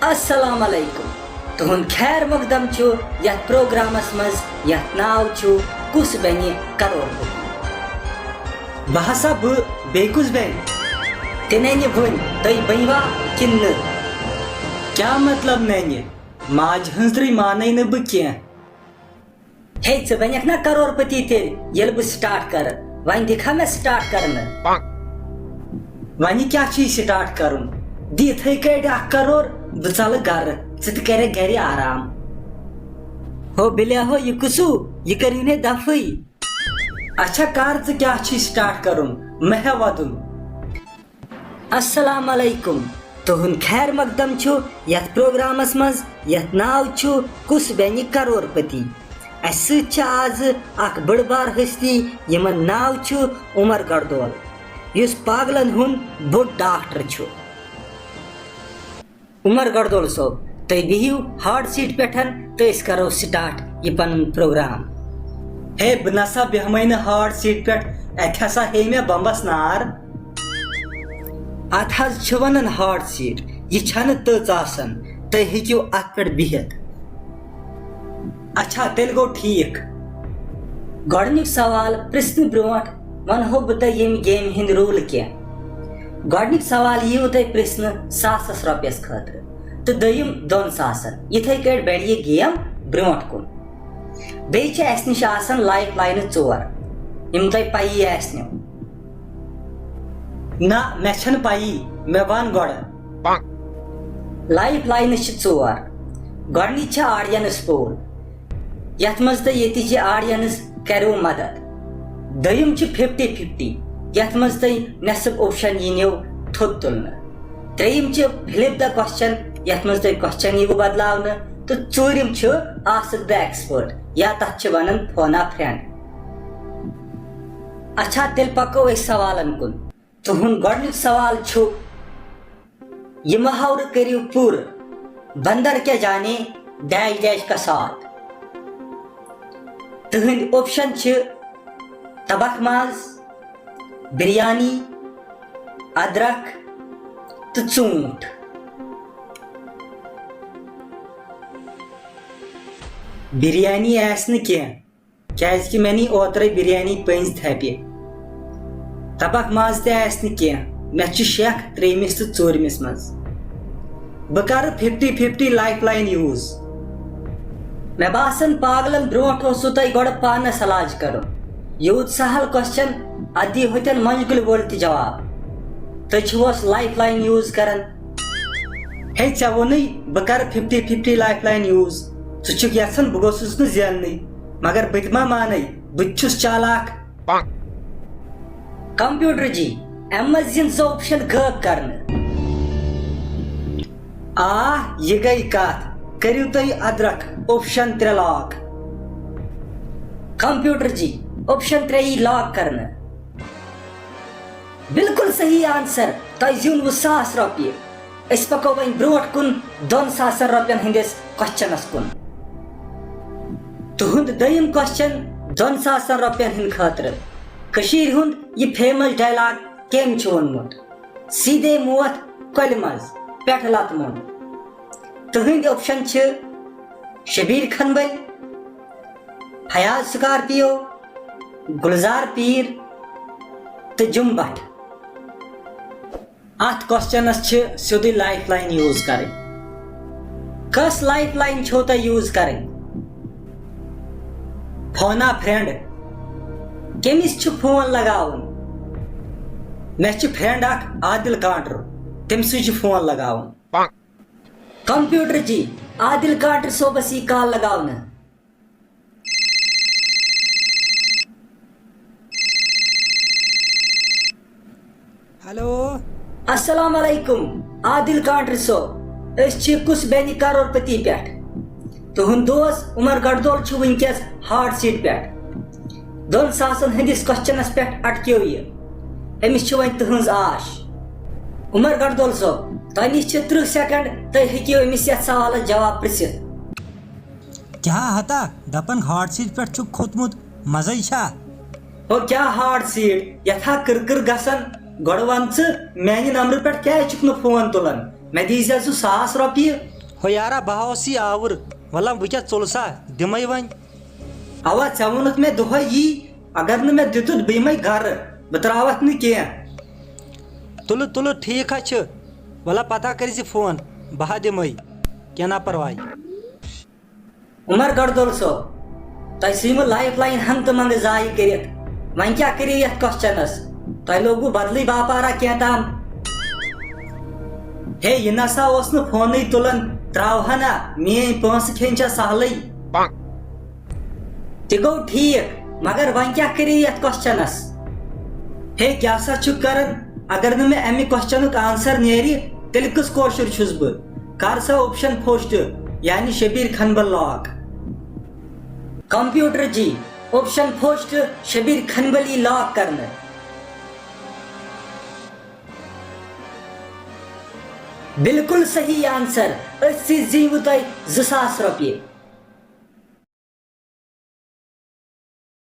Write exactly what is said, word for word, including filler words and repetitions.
السلام علیکم۔ تُہُنٛد خیر مقدم چھُ یتھ پروگرامس منٛز، یتھ ناو چھُ کُس بنہِ کرور پتی۔ بہٕ ہسا بہٕ، بیٚیہِ کُس بنہِ؟ تہِ ننہِ وُنہِ، تُہۍ بنوا کِنہٕ نہٕ؟ کیٛاہ مطلب ننہِ؟ ماجہِ ہٕنٛزرٕے مانَے نہٕ بہٕ کینٛہہ۔ ہے، ژٕ بنکھ نا کرور پتی تیٚلہِ، ییٚلہِ بہٕ سٹارٹ کرٕ؟ وۄنۍ دِکھا مےٚ سٹارٹ کرنہٕ؟ وۄنۍ کیٛاہ چھُے سٹارٹ کرُن؟ دِ یِتھَے کٲٹھۍ اکھ کرور، بہٕ ژلہٕ گرٕ، ژٕ تہِ کرکھ گرِ آرام۔ ہو بِلیا ہو، یہِ کُسُو؟ یہِ کٔرِو نے دفعٕے۔ اچھا کر، ژٕ کیٛاہ چھُے سٹارٹ کرُن؟ مہ ہےٚ ودُن۔ السلام علیکم۔ تُہُنٛد خیر مقدم چھُ یتھ پروگرامس منٛز، یتھ ناو چھُ کُس بنہِ کرور پتی۔ اسہِ سۭتۍ چھِ آز اکھ بٔڑ بار ہستی، یِمن ناو چھُ عمر گردول، یُس پاگلن ہُنٛد بوٚڑ ڈاکٹر چھُ۔ عمر گردول صٲب، تُہۍ بِہِو ہاٹ سیٖٹ پٮ۪ٹھ تہٕ أسۍ کرو سٹارٹ یہِ پنُن پروگرام۔ ہے، بہٕ نسا بیٚہمَے نہٕ ہاٹ سیٖٹ پٮ۪ٹھ، اَتہِ ہسا ہے مےٚ بمبس نار۔ اتھ حظ چھِ ونان ہاٹ سیٖٹ، یہِ چھنہٕ تٔژ آسان، تُہۍ ہیٚکِو اتھ پٮ۪ٹھ بِہِتھ۔ اچھا، تیٚلہِ گوٚو ٹھیٖک۔ گۄڈٕنیُک سوال پرژھنہٕ برونٛٹھ ونہو بہٕ تۄہہِ ییٚمہِ گیمہِ ہٕنٛدۍ روٗلہٕ کینٛہہ۔ گۄڈٕنیُک سوال یِیو تۄہہِ پرژھنہٕ ساسس رۄپیس خٲطرٕ، تہٕ دوٚیِم دۄن ساسن۔ یِتھے کٲٹھۍ بڑِ یہِ گیم برونٛٹھ کُن۔ بیٚیہِ چھِ اسہِ نِش آسان لایف لاینہٕ ژور، یِم تۄہہِ پَیی آسنو۔ نہ، مےٚ چھَنہٕ پَیی، مےٚ وَن گۄڈٕ۔ لایف لاینہٕ چھِ ژور۔ گۄڈٕنِچ چھِ آڈینس پول، یَتھ منٛز تۄہہِ ییٚتِچ یہِ آڈینس کَریو مدد۔ دوٚیِم چھِ ففٹی ففٹی، یَتھ منٛز تۄہہِ نٮ۪صٕف آپشن یِنو تھوٚد تُلنہٕ۔ ترٛیٚیِم چھِ فلپ دا کوسچن، یَتھ منٛز تۄہہِ کوسچن یِیوٕ بدلاونہٕ۔ تہٕ ژوٗرِم چھُ آسک دا ایکسپٲرٹ، یا تَتھ چھِ وَنان فون ا فرینڈ۔ اچھا، تیٚلہِ پَکو أسۍ سوالن کُن۔ تُہُنٛد گۄڈٕنیُک سوال چھُ، یہِ محاورٕ کٔرِو پوٗرٕ، بندر کیا جانے ڈیش ڈیش کا ساتھ۔ تُہٕنٛدۍ آپشن چھِ تبخ ماز، بریانی، ادرک تہٕ ژوٗنٛٹھ۔ بریانی آسہِ نہٕ کینٛہہ، کیازِ کہِ مےٚ نی اوترے بریانی پٔنٛزۍ تھپہِ۔ تبخ ماز تہِ آسہِ نہٕ کینٛہہ، مےٚ چھِ شک ترٛیٚیمِس تہٕ ژوٗرمِس منٛز۔ بہٕ کرٕ fifty fifty life line use. مےٚ باسان، پاگلن برونٛٹھ اوسوٕ تۄہہِ گۄڈٕ پانس علاج کرُن۔ یوٗت سہل کوسچن، اتھ دی ہوتن منجگُلۍ وول تہِ جواب۔ تُہۍ چھِوس لایف لاین یوٗز کران۔ ہے، ژےٚ ووٚنُے بہٕ کرٕ fifty fifty life line use. ژٕ چھُکھ یژھان بہٕ گوٚژھُس نہٕ زیننُے، مگر بہٕ تہِ ما مانے، بہٕ تہِ چھُس چالاک۔ کمپیوٹر جی، امہِ منٛز یِن زٕ آپشن غٲب کرنہٕ۔ آ، یہِ گٔے کتھ۔ کٔرِو تُہۍ ادرک آپشن ترٛےٚ لاک۔ کمپیوٹر جی، آپشن ترٛےٚ یی لاک کرنہٕ۔ بالکل صحیح آنسر، تۄہہِ زیوٗنوٕ ساس رۄپیہِ۔ أسۍ پکو وۄنۍ برونٛٹھ کُن دۄن ساسن رۄپین ہٕنٛدِس کوسچنس کُن۔ تُہُنٛد دوٚیِم کوسچن دۄن ساسن رۄپین ہٕنٛدِ خٲطرٕ۔ کٔشیٖرِ ہُنٛد یہِ فیمس ڈایلاگ کٔمۍ چھُ ووٚنمُت؟ سیٖدے موت کۄلہِ منٛز، پٮ۪ٹھٕ لتہٕ موٚنٛڈ۔ تُہٕنٛدۍ آپشن چھِ شبیٖر کھنبل، فیاض سکارپیو، گلزار پیٖر تہٕ جُم بٹ۔ اتھ کوسچنس چھِ سیوٚدُے لایف لاین یوٗز کرٕنۍ۔ کس لایف لاین چھو تۄہہِ یوٗز کرٕنۍ؟ Fauna friend. کٔمِس چھُ فون لگاوُن؟ مےٚ چھُ فرینڈ اکھ عادل کانٹر، تٔمۍ سٕے چھُ فون لگاوُن۔ کمپیوٹر جی، عادل کانٹر صٲبس یی کال لگاونہٕ۔ ہیلو۔ السلام علیکم، عادل کانٹر صٲب، أسۍ چھِ کُس بینہِ کرور پتی پٮ۪ٹھ۔ تُہُنٛد دوس عمر گڑدول چھُ وٕنکیٚس ہاٹ سیٖٹ پٮ۪ٹھ۔ دۄن ساسن ہٕنٛدِس کوسچنس پٮ۪ٹھ اٹکیو یہِ۔ أمِس چھِ وۄنۍ تُہٕنٛز آش۔ عمر گڑدول صٲب، تۄہہِ نِش چھِ ترٕٛہ سیکنڈ، تُہۍ ہیٚکِو أمِس یتھ سوالس جواب پرژھِتھ۔ کیٛاہ ہتا دپان ہاٹ سیٖٹ پٮ۪ٹھ چھُکھ کھوٚتمُت، مزے چھا؟ ہو کیٛاہ ہاٹ سیٖٹ، یتھ ہا کٕر کٕر گژھان۔ گۄڈٕ ون ژٕ، میانہِ نمبرٕ پٮ۪ٹھ کیٛازِ چھُکھ نہٕ فون تُلان؟ مےٚ دیٖزِ ژٕ ساس رۄپیہِ۔ ہو یارا، بہٕ ہا اوسُے آوُر۔ وَلہ، بہٕ کیٛاہ ژوٚل سا؟ دِمَے وۄنۍ۔ اوا، ژےٚ ووٚنُتھ مےٚ دۄہے یی، اگر نہٕ مےٚ دِتُتھ، بہٕ یِمَے گرٕ، بہٕ ترٛاوَتھ نہٕ کینٛہہ۔ تُلہٕ، تُلہٕ، ٹھیٖک ہا چھُ۔ وَلہ، پتہ کٔرۍ زِ فون، بہٕ ہا دِمَے، کینٛہہ نا پرواے۔ عمر گڑدول صٲب، تۄہہِ ژھٕنوٕ لایف لاین ہنٛگتہٕ منٛگہٕ ضایع کٔرِتھ۔ وۄنۍ کیٛاہ کٔرِو یتھ کوسچنس؟ تۄہہِ لوگوٕ بدلٕے باپارا کینٛہہ تام۔ ہے، یہِ نسا اوس نہٕ فونٕے تُلان، ترٛاوہا نا، میٲنۍ پونٛسہٕ کھیٚنۍ چھےٚ سہلٕے۔ تہِ گوٚو ٹھیٖک، مگر وۄنۍ کیٛاہ کٔرِو یتھ کوسچنس؟ ہے، کیٛاہ سا چھُکھ کران؟ اگر نہٕ مےٚ امہِ کوسچنُک آنسر نیرِ، تیٚلہِ کُس کٲشُر چھُس بہٕ؟ کر سا آپشن پھوسٹ، یعنی شبیر کھنبل لاک۔ کمپیوٹر جی، آپشن پھوسٹ شبیر کھنبلی لاک کرنہٕ۔ بالکل صحیح آنسر، أتھۍ سۭتۍ زیٖنِو تۄہہِ زٕ ساس رۄپیہِ۔